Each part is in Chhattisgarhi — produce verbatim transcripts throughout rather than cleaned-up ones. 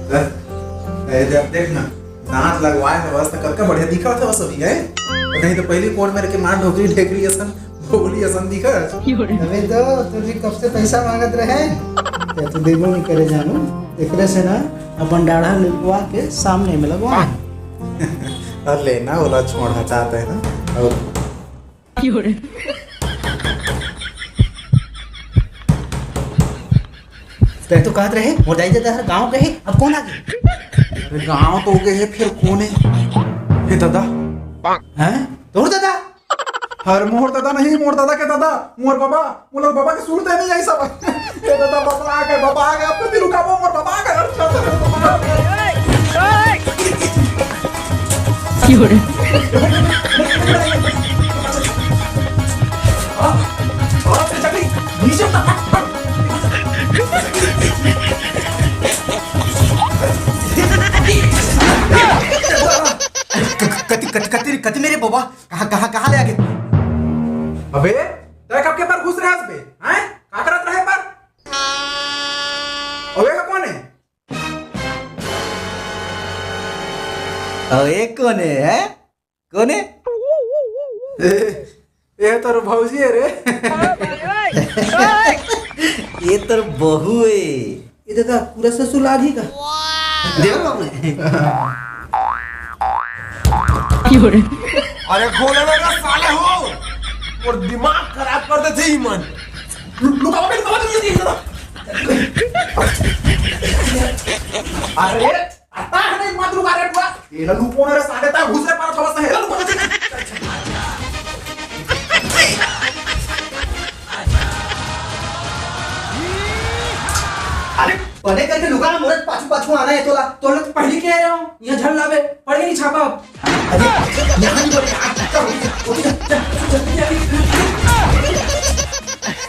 अरे, देख, देख ना, दांत लगवाए हवस त कतका बढ़िया दिखत हवस अभी, हैं? नहीं तो पहली कोन मेर के मार ढोकरी ढेकरी असन, भोगली असन दिखत। अबे तो तू भी कब से पैसा मांगत रहे, ते तो देबो नहीं करे जानू। एकरे से ना अपन डाढ़ा लुकवा के सामने में लगवा। अरे ले ना, ओला छोड़, हटाते हैं ना। और तैं तो कहत रहे, मोर दाई ददा हर गाँव के हे, अब कोन आगे? अरे गाँव तो गे हे, फेर कोन हे? हे ददा। हैं? तोर ददा? हर मोर ददा नहीं, मोर ददा के ददा, मोर बाबा, मोर बाबा के सुरते नहीं आई सब। हे ददा, बाबा आगे, बाबा आगे, अब तो दिल उठाबो, मोर बाबा आगे, अरे चल, चल, चल। कति, कति, कति, कति मेरे बाबा, कहाँ, कहाँ, कहाँ ले आगे? अबे, तैं कब के पर घुस रहे हस बे? हैं? का करत रहे पर? अबे, का कोन हे? अउ ये कोन हे, हैं? कोन हे? ए, ए तोर भौजी हे रे। ये तोर बहू हे। ये ददा, पूरा ससुर लागही का? देख बाबू। अरे खोलो ना रे साले हो, और दिमाग खराब कर देथे ही मन। लु-, लुकाओ बे, लुकाओ जल्दी, जल्दी, जल्दी। अरे, आता है नहीं मत लुका रे बुआ। ये ना लुको ना रे साले, ता घुस रे पार थोड़ा सा है, लुको। अरे, बने करके लुका ना, मोरे पाछू पाछू आना है तोला। तोला तो पहले कह रहा हूँ, यहाँ झड़ लावे, पढ़ के नहीं छापा अब। अरे, यहाँ नहीं पढ़े, यहाँ, चल, उठ जा, चल, चल, चल।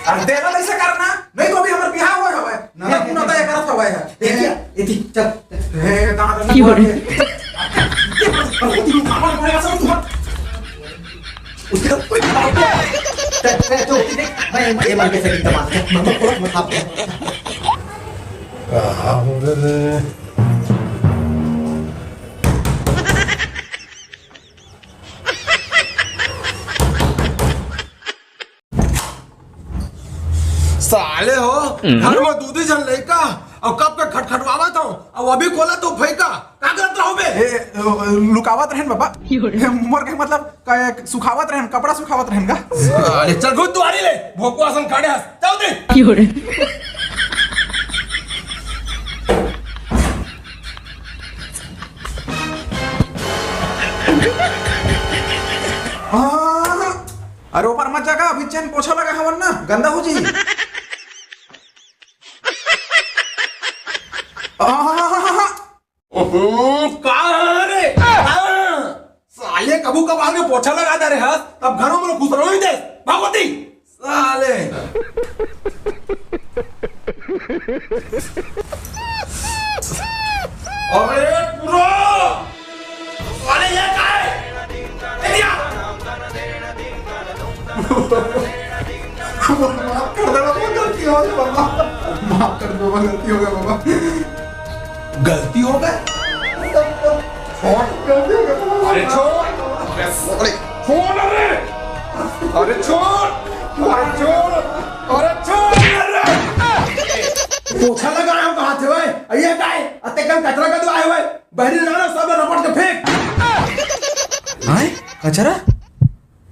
अरे, देना नहीं से करना, नहीं तो अभी हमारे बिहाव होए हवे। ना, ना, ना, ना, ये करत हवे है। देखिए, ये थी, चल। ए, दादा, की हो रही? ये मत, मत, मत, मत, मत, मत, मत, मत। उसके तो कोई जवाब नहीं है। चल, चल, चल, उठ, देख, मैं, ये मन के सेटिंग दबा दे। मत, मत, मत, मत, आप। कहाँ हो गए रे? साले हो, घर में दू दू झन लइका, अउ कब के खटखटवावत हो, अउ अभी खोला तो भई का, का करत रहो बे? ए, लुकावत रहन बाबा। मोर के मतलब, का, सुखावत रहन, कपड़ा सुखावत रहन का? अरे चल, घुस दुआरी ले, भोकवा असन खड़े हस, चल दे। हाँ, अरे ऊपर मत जागा, अभी चेन पोछा लगा हवन ना, गंदा हो जी। आहाहाहा। ओहो, का रे? हाँ, साले कभू कभार में पोछा लगा दे रे हस, तब घरों में घुस रहो ही दे, भागवती। साले। अरे पूरा। अरे ये का है? ए दिया। माफ कर दे बाबा, गलती हो गई बाबा। माफ कर दे बाबा, गलती हो गई बाबा। गलती हो गई। छोड़। गलती हो गई बाबा। अरे छोड़। अरे छोड़ रे। अरे छोड़। अरे छोड़। अरे छोड़ रे। पोछा लगाए हो कहाँ थे भाई? ये का है? अते कम कचरा कर दो आए हुए। बहरी लगा ना, सब रपट के फेंक। हाय, कचरा?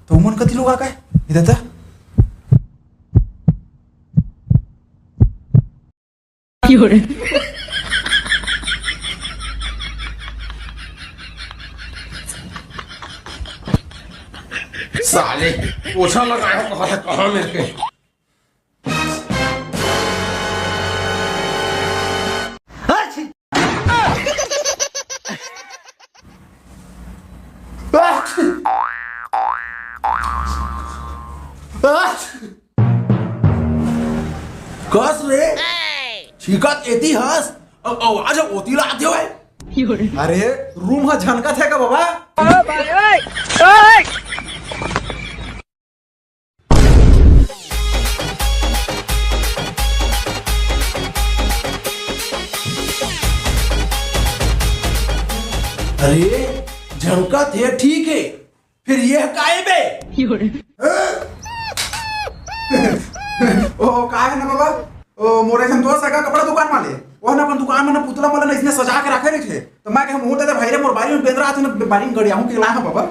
तो उमन कति लोग आ गए? इधर था। साले, पोछा लगाए हो कहाँ, कहाँ मेरे के? कस रे, छींकत एती हस, अब आवाज ओती ला आते होए। अरे, रूम ह झनकत हे का बाबा? अरे, झनकत हे ठीक हे, फिर ये काय बे? ओ, का हे ना बाबा? ओ, मोर एक झन दोस्त हे का, कपड़ा दुकान वाले, वो ना अपन दुकान में ना पुतला मन ला इसने सजा के रखे रहिथे। तो मैं कहे, "मुंह दे दे भाई रे, मोर बारी में बेंदरा आथे ना, बारी में गड़ियाहूं के लाए हैं बाबा।"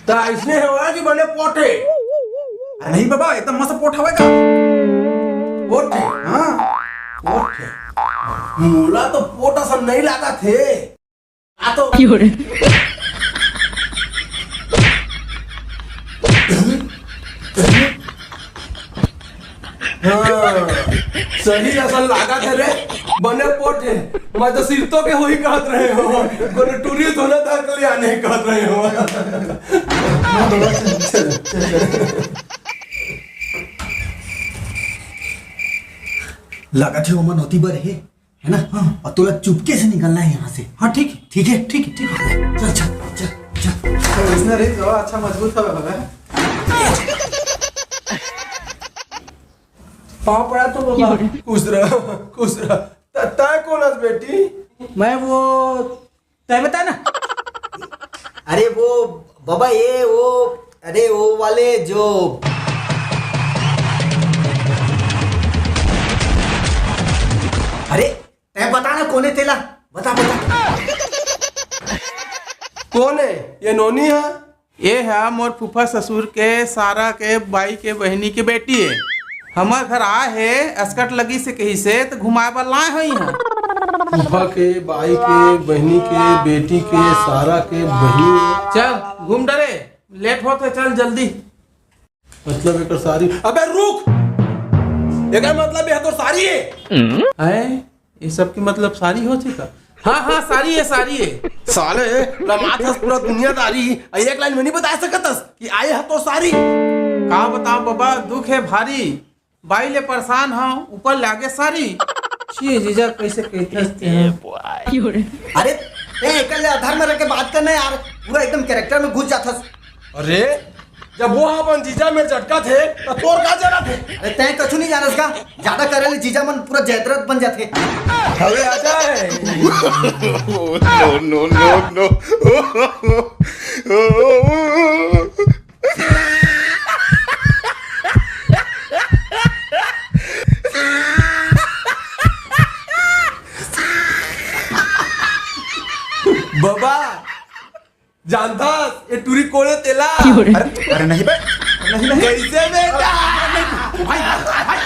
त इसने होगा कि बने पोट हे? अरे नहीं बाबा, एकदम मस्त पोट हवे का। पोट हे, हाँ, पोट हे। मोला तो पोट असन नहीं लागत हे। आ तो हाँ, सही असन लागत हे रे, बने पोट हे। मैं तो सिरतो के होही कहत रहे हों, कोनो टूरी धोना धर के ले आने कहत रहे हों। लागत हे ओमन ओती बर हे, है ना? हाँ। और तोला चुपके से निकलना है यहाँ से। हाँ, ठीक है, ठीक है, ठीक है, ठीक है। चल, चल, चल, चल। तो इसने रे, जो अच्छा मजबूत हवे बाबा। पाँव पड़ा तो बाबा। खुश रह, खुश रह। त-, तय कौन हस बेटी? मैं वो, तय बता ना। अरे वो बाबा, ये वो, अरे वो वाले जो, अरे तय बता ना, कौन हे तेला? बता, बता। कौन हे? ये नोनी हे? ये हे मोर फूफा ससुर के, सारा के, बाई के, बहिनी के बेटी हे। हमर घर आए हे, अस्कट लगिस हे कहिसे, त घुमाए बर लाए हों इहाँ। फूफा के, बाई के, बहिनी के, बेटी के, सारा के, बहिनी। चल, घूम डरे, लेट होत हे, चल जल्दी। मतलब एकर सारी, अबे रुक! एकर मतलब ये तो सारी हे। हैं? ये सब के मतलब सारी होथे का? हाँ, हाँ, सारी हे, सारी हे। साले, लमात हस पूरा दुनियादारी, अउ एक लाइन में नहीं बता सकत हस कि आए ह तो सारी। का बताओ बाबा, दुख हे भारी, बाई ले परेशान हंव, ऊपर ले आगे सारी। छी जीजा, कैसे कहथस तें? अरे, ए, एकर ले आधार में रख के बात करना यार, पूरा एकदम कैरेक्टर में घुस जाथस। अरे, जब वो अपन जीजा मेर झटकथे, त तोर का जरूरत हे? अरे, तैं कछु नहीं जानस का? ज्यादा करे ले जीजा मन पूरा जयद्रथ बन जाथे। अबे आ जाए। No, no, no, no। बाबा, जानथस, ये टूरी कोन हे तेला? अरे, अरे नहीं बे, नहीं, नहीं। कैसे बेटा? भाई, भाई, भाई।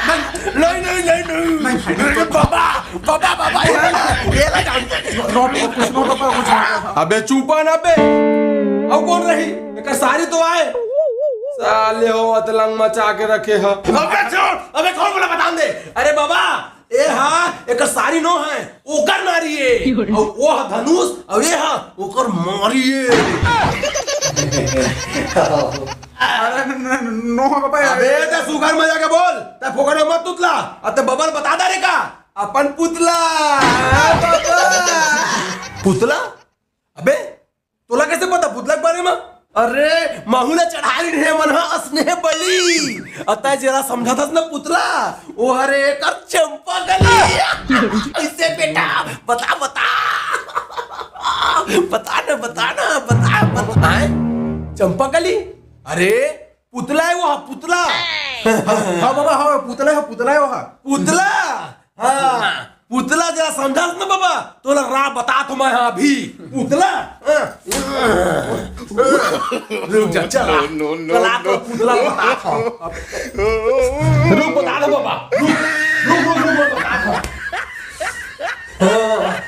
नहीं, नहीं, नहीं, नहीं। नहीं, नहीं। अरे बाबा, बाबा, बाबा, ये ना, ये ना जानते। नो, नो, कुछ नो, नो, कुछ नो। अबे चुपा ना बे। अउ कोन रही? एकर सारी तो आए। साले हो, अतलंग मचा के रखे ह। अबे छोड़, अबे छोड़, बोला बतान दे। अरे बाबा, ए हा एकर सारी नो हे, ओकर नारी हे। अउ ओ हा धनुष, अउ ए हा ओकर मारी हे। अरे न, न, न, नो हो बाबा। अबे ते सुघर में जाके बोल, ते फोकट में मत तुतला। अउ ते बबा ल बता दे रे का, अपन पुतला। पुतला? अबे तोला कैसे पता पुतला के बारे में? अरे, महू ला चढ़ा लीन हे मन ह स्नेह बलि। अउ तैं जेला समझत हस न पुतला, ओ हरे एकर चंपा कली। कैसे बेटा? बता, बता। बता न, बता न, बता, बता। हैं? चंपा कली? अरे, पुतला हे वो, पुतला। हाँ बाबा, हाँ, पुतला हे, पुतला हे वो। पुतला? हाँ, पुतला जरा समझास ना बाबा, तोला राह बतात हों मैं हा अभी। पुतला? हाँ। रुक जा, चला। No, no, no, चला तो no। पुतला बतात हों। रुक, बतात हों बाबा। रुक, रुक, रुक, रुक, बतात हों। हाँ।